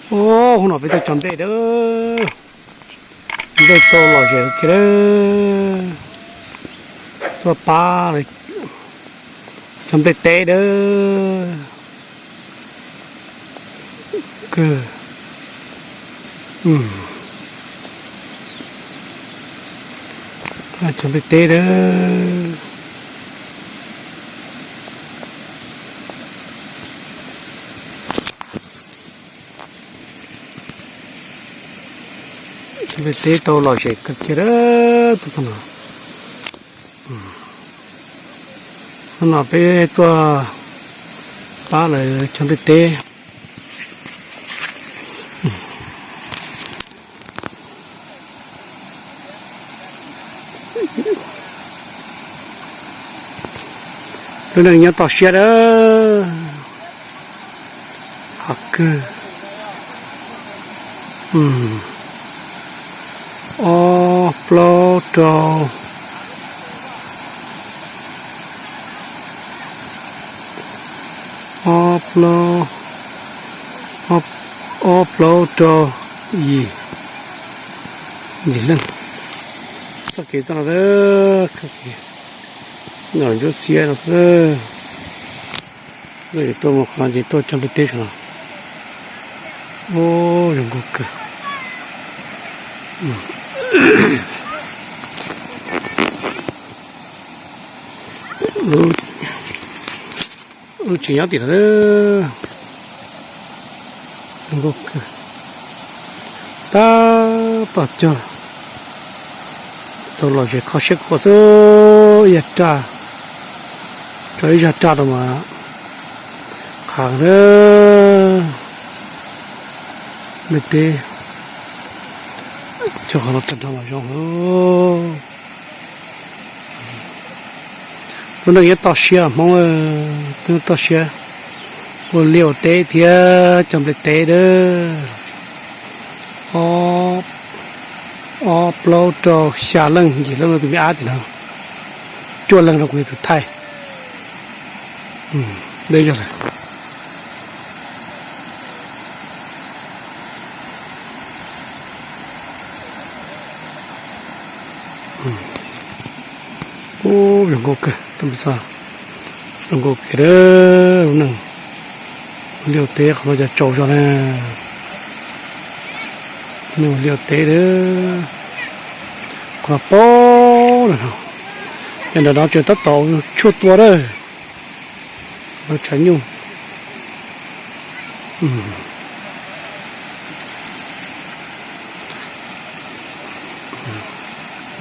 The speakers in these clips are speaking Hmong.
Ub, hnub no peb tuaj cog nplej dawb, nplej tau lom zem kiag dawb. Tuaj pab cog nplej teb dawb. Kawg, cog nplej teb dawb. Cog nplej teb tau lom zem kawg kiag dawb. Hnub no peb tuaj pab lawv cog nplej teb. Lub neej nyob toj siab dawb. Hav kawg. Ob plaub rau, ob plaub, ob plaub rau yim, yim leej. Txoj kev txoj no, txoj kev nyob ntsuab xiab no xwb. Tuaj mus qhov no ces tuaj cog nplej teb saum no. Ub, zoo nkauj kawg. Lub tsev nyob tim no, zoo nkauj kawg. Tab tom cog tau lom zem kho siab khuav xwb, ib zaj raj, rau ib zaj raj rau mas qhav na. Nplej teb cog qhov no tag nrho mas zoo. Lub neej nyob toj siab Hmoob, toj siab, ua liaj ua teb thiab cog nplej teb dawb. Ob plaub rau xya leej yim leej no tus me ab tim no, cuaj leej no kuv yog tus thaij. Deb zog lawm. Ub, zoo nkauj kawg, zoo nkauj kawg lub neej. Ua liaj ua teb qhov no cas tsaus zog na. Neeg ua liaj ua teb, qhov no paub lawm no, nram no tseem tab tom tshuaj tua lawm, tshav nyuj.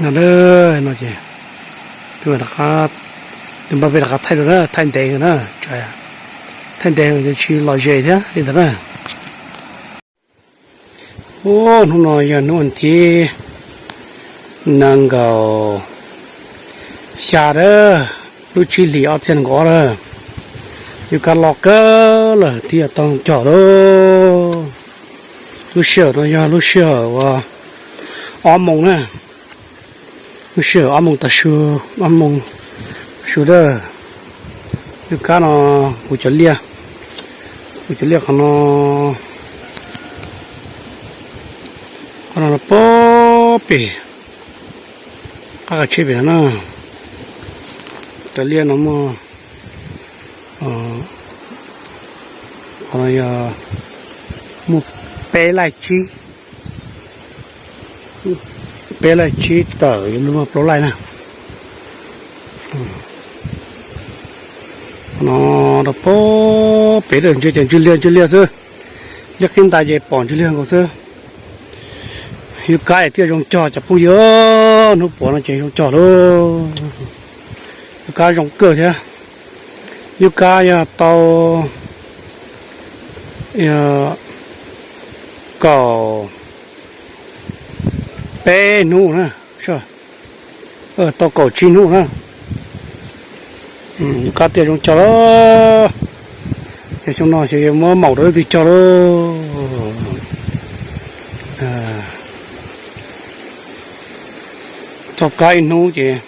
No ces tus npawg peb rov qab thaij rau na, thaij ntev na, thaij ntev ces tsis lom zem thiab li ntawd na. Ub, hnub no yog hnub thib nees nkaum xya lawm, lub tsib hlis ob txhiab nees nkaum ob lawm. Yuav kaj loj kawg lawm thiaj tau cog lawm. Lub sij hawm no yog lub sij hawm uas ob moos na, lub sij hawm ob moos tav su, ob moos tav su lawm. Lub kab no kuv cov liaj, kuv cov liaj qhov no, qhov no pem, qab kav tsheb pem no na. Cov liaj no muaj, qhov no yog muaj peb laij tsib, peb laij tsib tawm yuav luag muaj plaub laij na. No rau pem lawm, ntsia ces ntsis liag ntsis liag xwb, liaj qib ntais ces pom ntsis liag nkaus xwb. Yub kab es thiaj zoo cog cov phooj ywg, hnub puav no ces zoo cog lauj. Yub kab zoo kawg thiab. Yub kab yog tau kaum peb hnub na, tau kaum tsib hnub na. Yub kab tiaj zoo cog lawm. Yog xyoo no ces yuav muab maum rau leej twg cog lauj. Txog kab ib hnub ces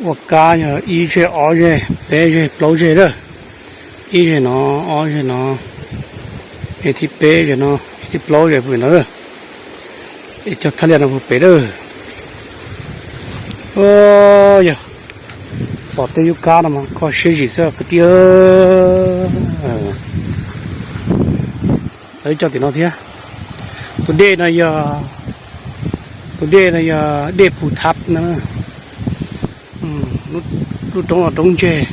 ua kab yog ib zeg ob zeg peb zeg plaub zeg lawm. Ib zeg no, ob zeg no, Thib peb no, thib plaub yog pem no, es cov thaj liaj no puag pem lawm. Yog pom tej yub kab no mas kho siab zim xwb kwv tij. Lawv coj tim no thiab. Tus dej no yog, tus dej no yog dej Phu Thab no. Lub roob no roob ntseg.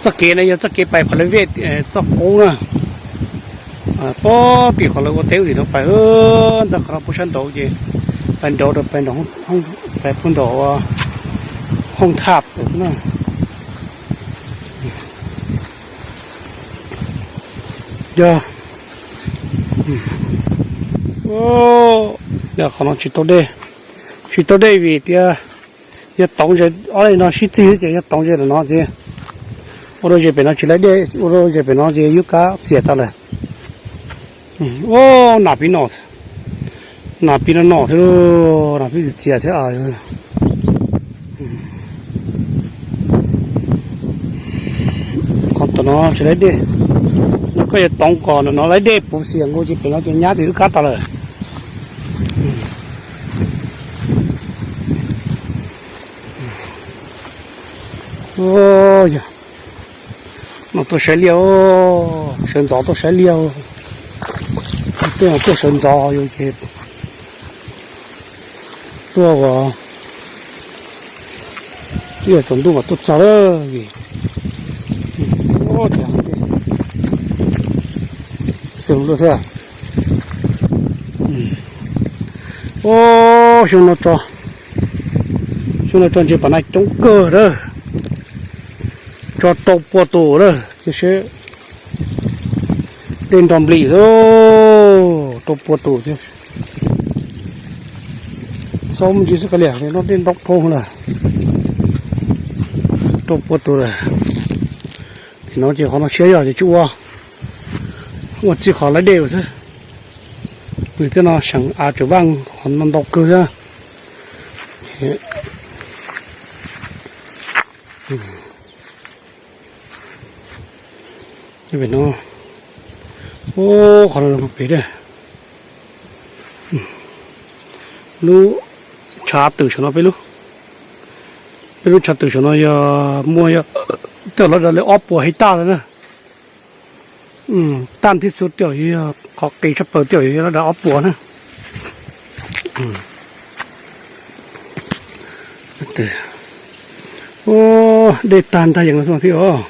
Txoj kev no yog txoj kev pais Pha La Vej txoj qub na. Puag tim qhov lawv ua teb ub tim no pais, ntxog qhov no puag sab nraud ces pais nraud rau pais nraum, pais puag nraum Hooj Thab xwb na. Yog, yog qhov no tsis tau dej, tsis tau dej vim tias yog toov ze, ob li no sib txig ces yog toov ze ntawm no ces ua rau ze pem no tsis laib dej, ua rau ze pem no ces yub kab xiam tas lawm. Ua nam pib no, nam pib no no thiab, nam pib txias thiab. Qhov tom no tsis laib dej, no koj yuav toov kom no laib dej puv xiam nkaus ces pem no ces nyab tus yub kab tas lawm. Yog, no tuaj saib liaj, sawv ntxov tuaj saib liaj. Tej no tuaj sawv ntxov yus ces tuaj ua liaj tsaus ntuj mas tuaj txog lawm vim xwb thiab. Xyoo no tso, xyoo no tso ntses pam naj coob kawg lawm, tso rau pua tus lawm ces seb dej nrog nplim xwb, rau pua tus thiab. Xaub me ntsis xwb kav liam no dej ntau dhau lawm, rau pua tus lawm. Tim no ces qhov no siab yog ces tsis ua, ua txij qhov laib dej xwb. Nws thiab no seem av tseem vaj qhov no ntau kawg thiab. Pem no, qhov no pem, lub tshav twm saum no peb lub, peb lub tshav twm saum no yog muaj, yog tej lawv da li ob puas hej taj lawm na. Taj thib xub tej yog qhov qis tshaj plaws tej yog lawv da ob puas na. Dej tag ntag yees no xwb thiab os.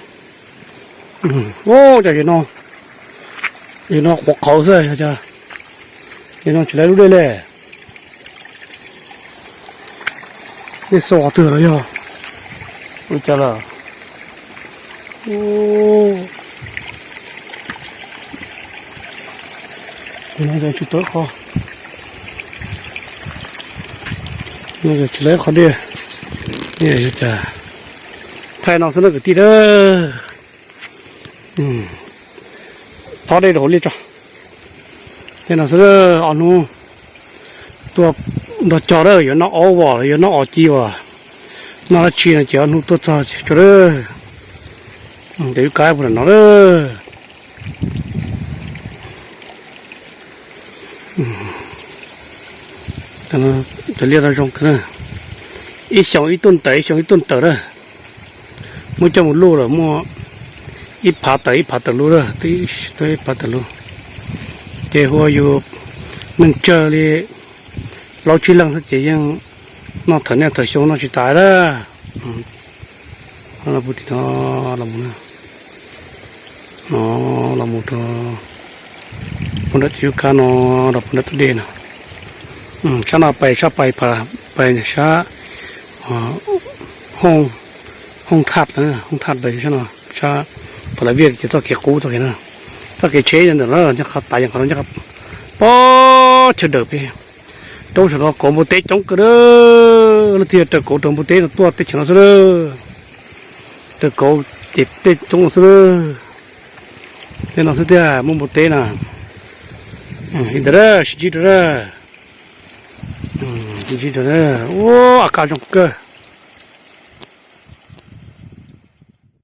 Ua cas no, no qhuav qhawv xwb, no tsis laib lub dej li. Dej xo qhov twg los yog ua cas lawm. Tsis tau qhov, tsis laib qhov dej, cas thaij no xwb na kwv tij a. Thov dej rau hauv liaj tso. Tej no xwb, ob hnub tuaj nrog cog lawm, yuav noj aub os, yuav noj os ci os, noj dab tsi no ces ob hnub tuaj txog tso lawm. Ces wb kab puag nram no lawm. Cov liaj no zoo kawg na, ib xyoos ib tuj tawm, ib xyoos ib tuj tawm na. Muab coj mus luj lawm muaj ib phav tawm ib phav tawm lub lawm, ib phav tawm lub. Ces hu ua yus neeg tsawg li plaub tsib leeg xwb ces yeej noj thawm niaj thawm xyoo noj tsis tas lawm. Los puag tim no los mus, no los mus rau puag nram tus yub kab no, rau puag nram tus dej no. Sab no pais sab pais, pais sab Hooj Thaj, Hooj Thaj pais sab no, sab Pha La Viaj ces txoj kev qub txoj kev no, txoj kev tsheb ntawm no nyob qhov tas yeej qhov no nyob pob chaw dawm pem. Roob saum no kauv npua teb coob kawg na, leej twg yog raws kauv raws npua teb no tuaj teb chaws no xwb na. Raws kauv ces tej coob no xwb na. Tej no xwb tiag muaj npua teb na. Li ntawd sib ntsib rau, sib ntsib rau. Ua a kaj zoo kawg.